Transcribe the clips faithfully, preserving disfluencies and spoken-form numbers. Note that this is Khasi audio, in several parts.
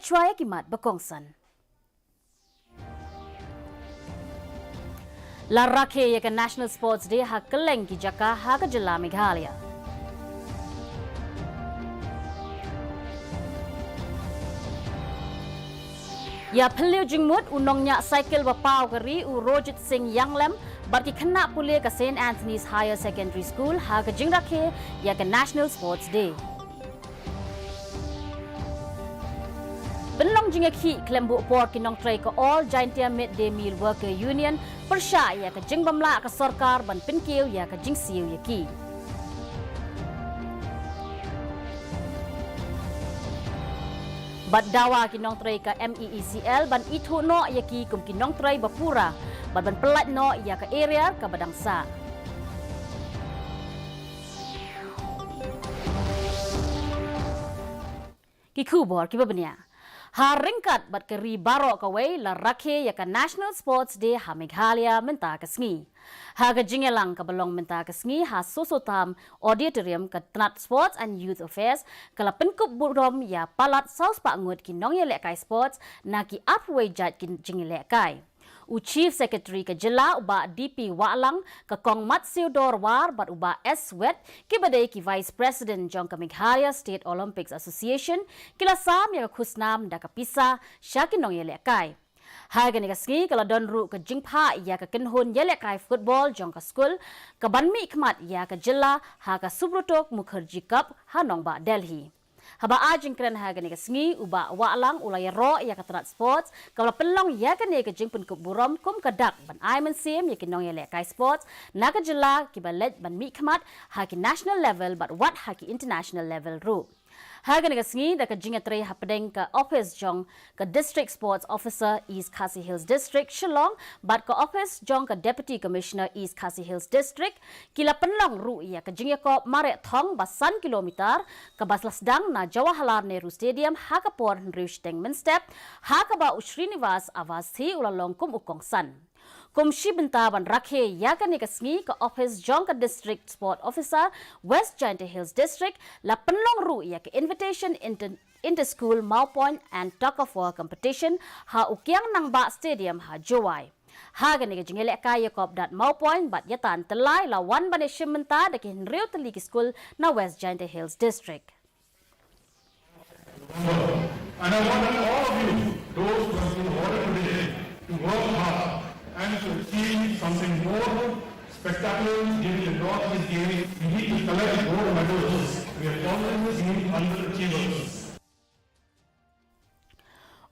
Shuwa ïa ki mat ba kongsan. La rakhe ïa ka National Sports Day ha kylleng ki jaka ha ka jylla Meghalaya. Ïa phylliew jingmut u nongñiah cycle ba paw ka ri u Rojit Singh Yanglem bad ki khynnah pule ka Saint Anthony's Higher Secondary School ha ka jingrakhe ïa ka National Sports Day. Pynlong jingïakhih khlem buh por ki nongtrei ka All Jaintia Mid Day Meal Worker Union pyrshah ïa ka jingbymlah ka sorkar ban pynkiew ïa ka jingsiew ïa ki. Bad dawa ki nongtrei ka M E E C L ban ithuh noh ïa ki kum ki nongtrei ba pura bad ban pyllait noh ïa ka area kaba dang sah. Ki khubor kiba bniah. Ha ryngkat bad ka ri baroh kawei la rakhe ïa ka National Sports Day ha Meghalaya mynta ka sngi. Ha ka jingïalang kaba long mynta ka sngi ha Soso Tham Auditorium ka tnat Sports and Youth Affairs ka la pynkup burom ïa palat saw spah ngut ki nongïalehkai sports na ki arphew wei jait ki jingïalehkai. U Chief Secretary ka jylla u Bah D P Wahlang, ka Kong Matsiu Dorwar bad u Bah S Wet, kiba dei ki Vice President jong ka Meghalaya State Olympics Association, ki la sam ïa ka khusnam da ka pisa sha ki nongïalehkai. Ha kane ka sngi ka la don ruh ka jingphah ïa ka kynhun ïalehkai football jong ka skul, kaban mihkhmat ïa ka jylla ha ka Subroto Mukherjee Cup ha nongbah Delhi. Haba ai jingkren ha kane ka sngi, u Bah Wahlang u la ïaroh ïa ka tnat sports kaba la pynlong ïa kane ka jingpynkup burom kum ka dak ban ai mynsiem ïa ki nongïalehkai sports na ka jylla kiba leit ban mihkhmat ha ki national level bad wat ha ki international level ruh. Ha kane ka sngi da ka jingïatrei hapdeng ka ophis jong ka District Sports Officer East Khasi Hills District Shillong bad ka ophis jong ka Deputy Commissioner East Khasi Hills District, ki la pynlong ruh ïa ka jingïakop mareh thong ba san kilometer kaba la sdang na Jawaharlal Nehru Stadium ha ka por hynriew shiteng mynstep, ha kaba u Srinivas Avasthi u la long kum u kongsan. Kum shi bynta ban rakhe ïa kane ka sngi, ka ophis jong ka District Sport Officer West Jaintia Hills District la pynlong ruh ïa ka invitation inter, inter school Mawpoint and Tug of War competition ha u Kiang Nangbah Stadium ha Jowai. Ha kane ka jingïalehkai ïakop dat Mawpoint bad ïatan tyllai la wan ban ïashim bynta da ki hynriew tylli ki skul na West Jaintia Hills District. And I want all of you, those who have been awarded today, to work hard and to achieve something more spectacular. During the Northeast Games, we need to collect more medals. We have always been underachievers.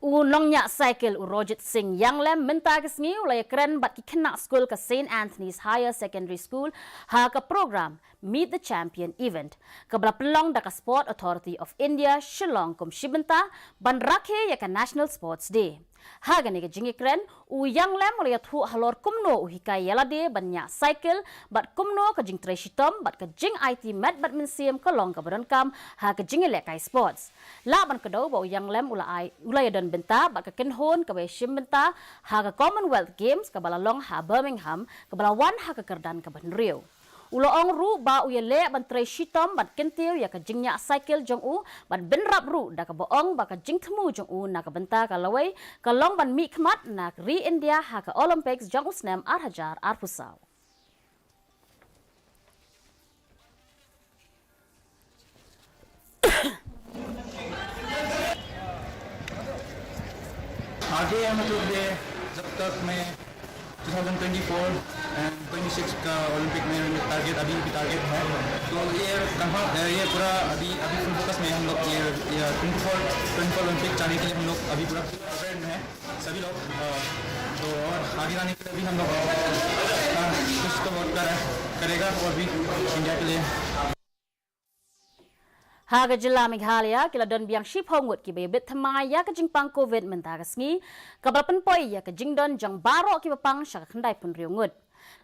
U nongñiah cycle u Rojit Singh Yanglem mynta ka sngi u la ïakren bad ki khynnah skul ka Saint Anthony's Higher Secondary School ha ka program Meet the Champion event kaba la pynlong da ka Sport Authority of India Shillong kum shi bynta ban rakhe ïa ka National Sports Day. Ha kane ka jingïakren, u Yanglem u la ïathuh halor kumno u hikai ïalade ban ñiah cycle bad kumno ka jingtrei shitom bad ka jingaiti met bad mynsiem ka long kaba donkam ha ka jingïalehkai sports. Lah ban kdew ba u Yanglem u la ai, u la ïadon bynta bad ka kynhun kaba ïashim bynta ha ka Commonwealth Games kaba la long ha Birmingham, kaba la wan ha ka kyrdan kaba hynriew. U la ong ruh ba u ïaleh ban trei shitom bad kyntiew ïa ka jingñiah cycle jong u bad bynrap ruh da kaba ong ba ka jingthmu jong u na ka bynta ka lawei ka long ban mihkhmat na ri India ha ka Olympics jong u snem ar hajar arphew saw. आगे है, मतलब, ये जब तक मैं ट्वेंटी ट्वेंटी फ़ोर एंड ट्वेंटी सिक्स का ओलंपिक में टारगेट, अभी भी टारगेट है। तो ये कंफर्म, ये पूरा अभी, अभी फुल फोकस में हम लोग ये, ये ट्वेंटी फ़ोर, ट्वेंटी फ़ोर ओलंपिक जाने के लिए हम लोग अभी पूरा प्रिपेयर्ड में है सभी लोग। अ, तो और आगे जाने के लिए भी हम लोग, अ, कुछ तो वर्क कर, करेगा और भी इंडिया के लिए। Ha ka jylla Meghalaya, ki la don biang shiphew ngut kiba ïabit thymmai ïa ka jingpang covid mynta ka sngi, kaba la pynpoi ïa ka jingdon jong baroh kiba pang sha ka khyndai phew hynriew ngut.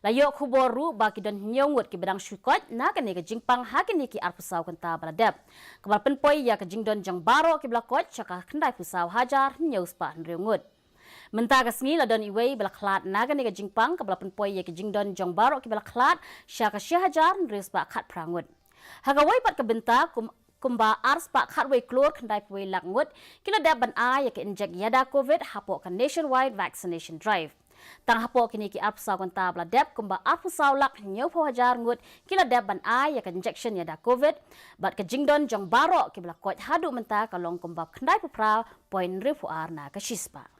La ïoh khubor ruh ba ki don hynñiew ngut kiba dang shu koit na kane ka jingpang ha kine ki arphew saw kynta ba la dep, kaba la pynpoi ïa ka jingdon jong baroh kiba la koit sha ka khyndai phew saw hajar hynñiew spah hynriew ngut. Mynta ka sngi la don iwei ba la khlad na kane ka jingpang kaba la pynpoi ïa ka jingdon jong baroh kiba la khlad sha ka shi hajar hynriew spah khatphra ngut. Ha kawei pat ka bynta, kum, kumba arspah khatwei klur khyndai phew wei lak ngut ki la dep ban ai ïa ka injek ïada covid hapoh ka nationwide vaccination drive. Tang hapoh kine ki arphew saw kynta ba la dep, kumba arphew saw lak hynñiew phew hajar ngut ki la dep ban ai ïa ka injection ïada covid, bad ka jingdon jong baroh kiba la koit haduh mynta ka long kumba khyndai phew phra point hynriew phew ar na ka shispah.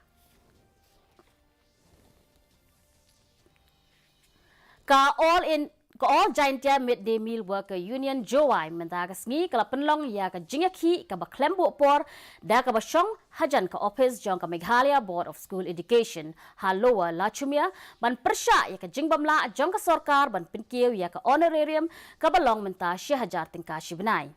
Ka All in ka All Jaintia Midday Meal Worker Union, Jowai, mynta ka sngi ka la pynlong ïa ka jingïakhih kaba khlem buh por da kaba shong hajan ka ophis jong ka Meghalaya Board of School Education ha Lower Lachumia, ban pyrshah ïa ka jingbymlah jong ka sorkar ban pynkiew ïa ka honorarium kaba long mynta shi hajar tyngka shi bnai.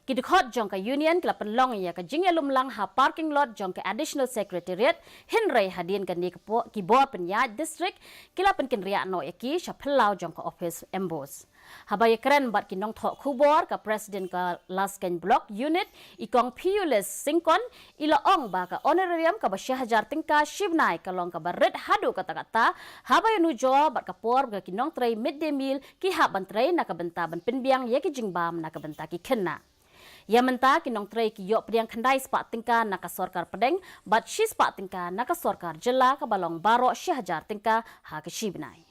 Ki dkhot jong ka union ki la pynlong ïa ka jingïalumlang ha parking lot jong ka Additional Secretariat, hynrei hadien kane ka por ki bor pynïaid district ki la pynkynriah noh ïa ki sha phyllaw jong ka ophis MBOSE. Haba ïakren bad ki nongthoh khubor, ka President ka Laskeiñ Block Unit, i Kong Piulis Syngkon, i la ong ba ka honorarium kaba shi hajar tyngka shi bnai ka long kaba rit haduh katta katta, haba ïanujor bad ka por ba ki nongtrei midday meal ki hap ban trei na ka bynta ban pynbiang ïa ki jingbam na ka bynta ki khynnah. Ïa mynta ki nongtrei ki ïoh pdiang khyndai spah tyngka na ka sorkar pdeng bad shi spah tyngka na ka sorkar jylla, kaba long baroh shi hajar tyngka ha ka shi bnai.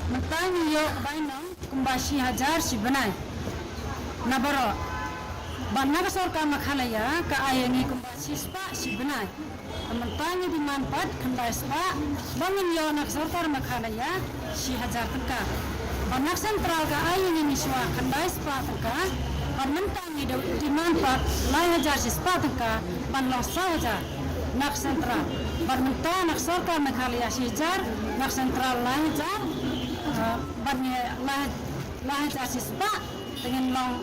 Mynta ngi ïoh bainong kumba shi hajar shi bnai na baroh. Bad na ka sorkar Meghalaya ka ai ïa ngi kumba shi spah shi bnai. Mynta ngi demand pat khyndai spah, ba ngin ïoh na ka sorkar Meghalaya shi hajar tyngka. Bad na ka central ka ai ïa ngi shuwa khyndai spah tyngka. Bad mynta ngi demand pat lai hajar shi spah tyngka, ban long saw hajar. Na ka central. Bad mynta na ka sorkar Meghalaya shi hajar, na ka central lai hajar. Ah, bad ngi lai, lai hajar shi spah, te ngin long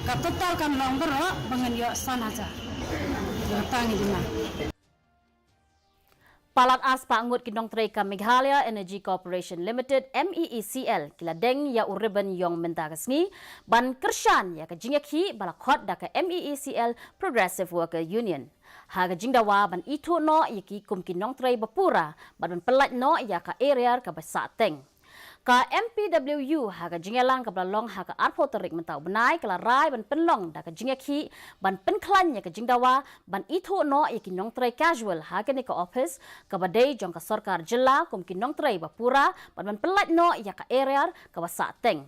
ka total kan long baroh ba ngin ïoh san hajar. Mynta ngi demand. Palat arspah ngut ki nongtrei ka Meghalaya Energy Corporation Limited, MEECL, ki la deng ïa u ribbon ïong mynta ka sngi, ban kyrshan ïa ka jingïakhih ba la khot da ka MEECL Progressive Worker Union. Ha ka jingdawa ban ithuh noh ïa ki kum ki nongtrei ba pura, bad ban pyllait noh ïa ka arrear kaba sah teng. Ka MPWU ha ka jingïalang kaba la long ha ka arphew tarik mynta u bnai ka la rai ban pynlong da ka jingïakhih ban pynkhlaiñ ïa ka jingdawa ban ithuh noh ïa ki nongtrei casual ha kane ka ophis kaba dei jong ka sorkar jylla kum ki nongtrei ba pura, bad ban pyllait noh ïa ka arrear kaba sah teng.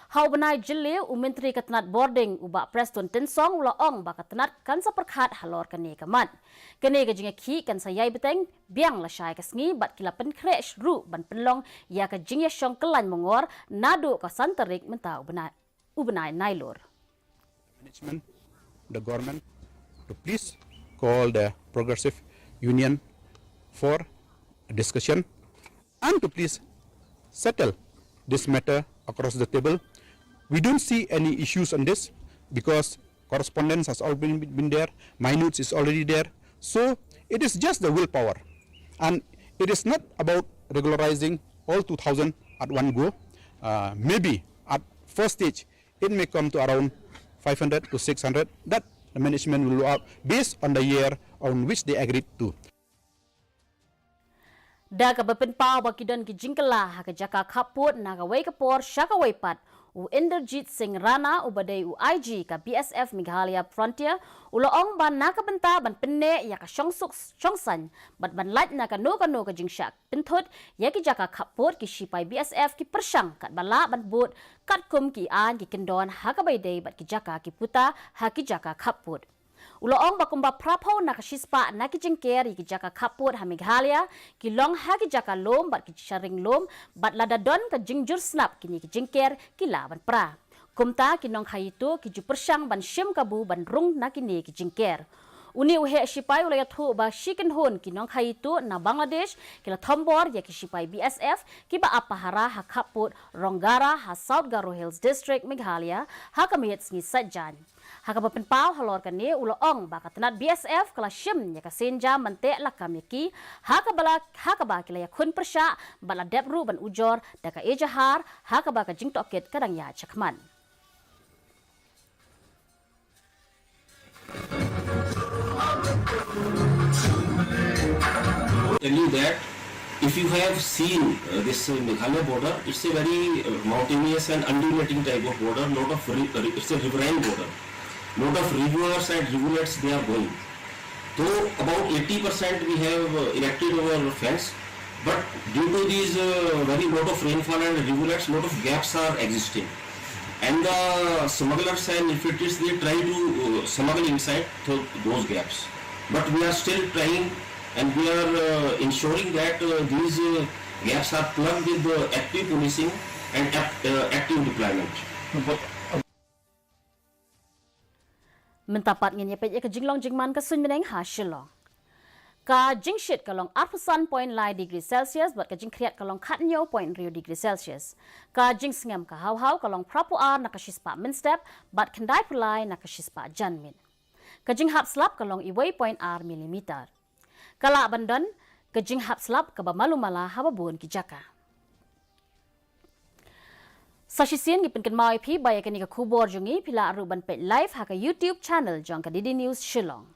Ha u bnai Jylliew, u Myntri ka tnat bording, u Bah Prestone Tynsong, u la ong ba ka tnat kan sa pyrkhat halor kane ka mat. Kane ka jingïakhih kan sa ïai bteng biang lashai ka sngi, bad ki la pynkhreh ruh ban pynlong ïa ka jingïashong kyllaiñ mongor naduh ka san tarik mynta u bnai, u bnai Nailur. Management, the government, to please call the Progressive Union for a discussion and to please settle this matter across the table. We don't see any issues on this because correspondence has all been, been there, minutes is already there. So it is just the willpower. And it is not about regularizing all two thousand at one go. Uh, maybe at first stage, it may come to around five hundred to six hundred. That the management will work out based on the year on which they agreed to. Da kaba pynpaw ba ki don ki jingkylla ha ka jaka khappud na kawei ka por sha kawei pat, u Inderjit Singh Rana, uba dei u IG ka BSF Meghalaya Frontier, u la ong ba na ka bynta ban pynneh ïa ka shongsuk shongsaiñ bad ban lait na kano kano ka jingshah pynthut ïa ki jaka khappud, ki shipai BSF ki pyrshang katba lah ban bud katkum ki aiñ ki kyndon ha kaba ïadei bad ki jaka ki puta ha ki jaka khappud. U la ong ba kumba phraphew na ka shispah na ki jingker ïa ki jaka khappud ha Meghalaya ki long ha ki jaka lum bad ki sharing lum, bad lada don ka jingjur snap kine ki jingker ki lah ban pra. Kumta ki nongkhaïi tuh ki ju pyrshang ban shim kabu ban rung na kine ki jingker. Une u heh shipai u la ïathuh ba shi kynhun ki nongkhaïi tuh na Bangladesh ki la thombor ïa ki shipai BSF kiba ap pahara ha khappud Ronggara ha South Garo Hills District, Meghalaya, ha ka miet sngi Saitjaiñ. Ha kaba pynpaw halor kane, u la ong ba ka tnat BSF ka la shim ïa ka sienjam ban teh lakam ïa ki, ha kaba la, ha kaba ki la ïakhun pyrshah bad la dep ruh ban ujor da ka ejahar, ha kaba ka jingtohkit ka dang ïaid shakhmat. tell you that if you have seen uh, this uh, Meghalaya border, it's a very uh, mountainous and undulating type of border, lot of ri- ri- it's a riverine border. Lot of rivers and rivulets they are going. So about eighty percent we have uh, erected our fence, but due to these uh, very lot of rainfall and rivulets, lot of gaps are existing. And the smugglers and infiltrates, they try to uh, smuggle inside through those gaps. But we are still trying and we are uh, ensuring that uh, these uh, gaps are plugged with uh, active policing and act, uh, active deployment. Mynta pat ngin ïa peit ïa ka jinglong jingman ka suiñ bneng ha Shillong. Ka jingshit ka long arphew san point lai degree Celsius bad ka jingkhriat ka long khathynñiew point hynriew degree Celsius. Ka jingsngem ka hawhaw ka long phraphew ar na ka shispah mynstep bad khyndaiphew lai na ka shispah janmiet. Ka jinghap slap ka long iwei point ar millimeter. Ka lah ban don ka jinghap slap kaba malu mala haba bun ki jaka. Sa shisien ngi pynkynmaw ïa phi ba ïa kane ka khubor jong ngi phi lah ruh ban peit live ha ka YouTube channel jong ka D D News Shillong.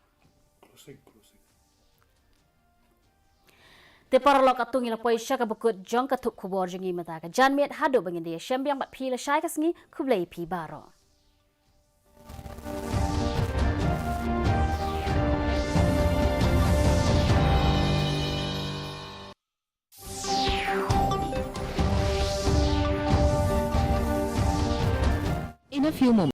Te paralok, katto ngi la poi sha kaba kut jong ka thup khubor jong ngi mynta ka janmiet, haduh ba ngin da ïashem biang bad phi lashai ka sngi, khublei ïa phi baroh. In a few moments.